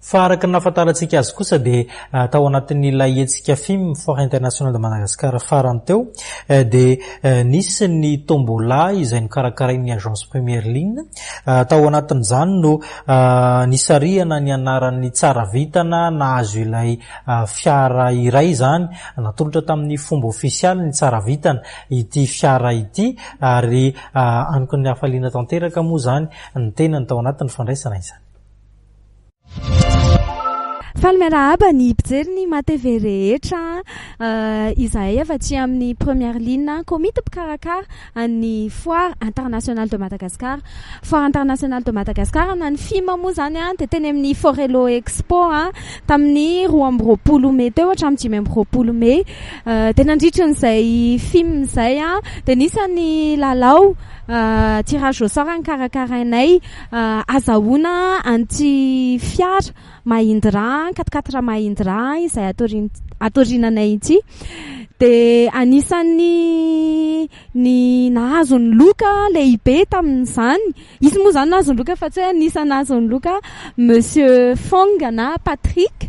Fa araka ny nahafantarantsika azy kosa dia tao anatin'ilay hetsika FIM, Foire Internationale de Madagascar farany teo dia nisy ny tombola izay nokarakarain'ny Agence Première Ligne. Tao anatin'izany no nisarihana ny anaran'ny tsara vintana nahazo ilay fiara iray izany. Natolotra tamin'ny fomba ofisialy ny tsara vintana ity fiara ity ary anoky ny hafaliana tanteraka moa izany ny tenany tao anatin'ny fandraisana izany. Faly miarahaba ny mpijery ny MATV rehetra. Izahay avy aty amin'ny Première Ligne, komity mpikarakara an'ny Foire Internationale de Madagascar. Foire Internationale de Madagascar na ny FIM moa izany dia teny amin'ny Forello Expo tamin'ny 22 mey teo hatramin'ny 25 mey. Dia nandritran'izay FIM izay dia nisy ny lalao tirage au sort nokarakarainay azahoana an'ity fiara Mahindra, quatre quatre Mahindra izay ato aoriananay ity. Dia anisan'ny ny nahazo ny loka lehibe tamin'izany, izy moa izany nahazo ny loka fa tsy hoe anisan'ny nahazo ny loka, Monsieur Fong na Patrick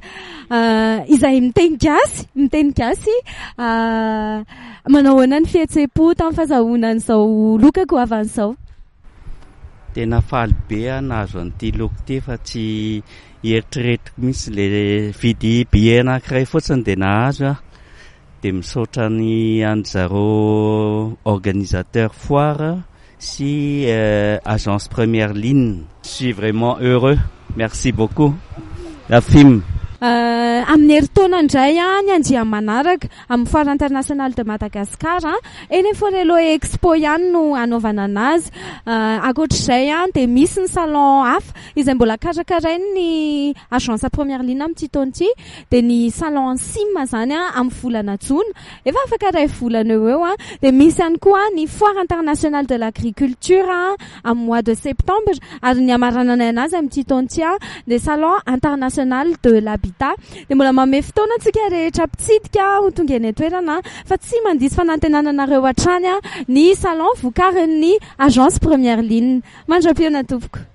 izay miteny gasy, miteny gasy. Manao ahoana ny fihetseham-po tamin'ny fahazahoana an'izao loka goavana izao? Tena faly be aho nahazo an'ity loka ity fa tsy eritreretiko mihitsy le vidy billet anankiray fotsiny dia nahazo aho. Dia misaotra ny an-dry zareo organisateur foire sy agence première ligne. Je suis vraiment heureux. Merci beaucoup la FIM. Amin'ny herintaona indray ny andiany manaraka amin'ny Foire Internationale de Madagascar. Eny Forello Expo ihany no hanaovana anazy. Ankoatr'izay dia misy ny salon hafa izay mbola karakarain'ny agence Première Ligne amin'ity taona ity. Dia ny salon Sim izany amin'ny volana jona. Efa afaka iray volana eo ho eo. Dia misy ihany koa ny Foire Internationale de l'Agriculture amin'ny mois de septembre. Ary ny hamarananay anazy amin'ity taona ity dia Salon International de l'Habitat. Dia mbola manome fotoana antsika rehetra mpitsidika ho tonga eny an-toerana fa tsy mandiso fanantenana anareo hatrany ny salon vokarin'ny Agence Première Ligne. Mandra-pihaona tompoko.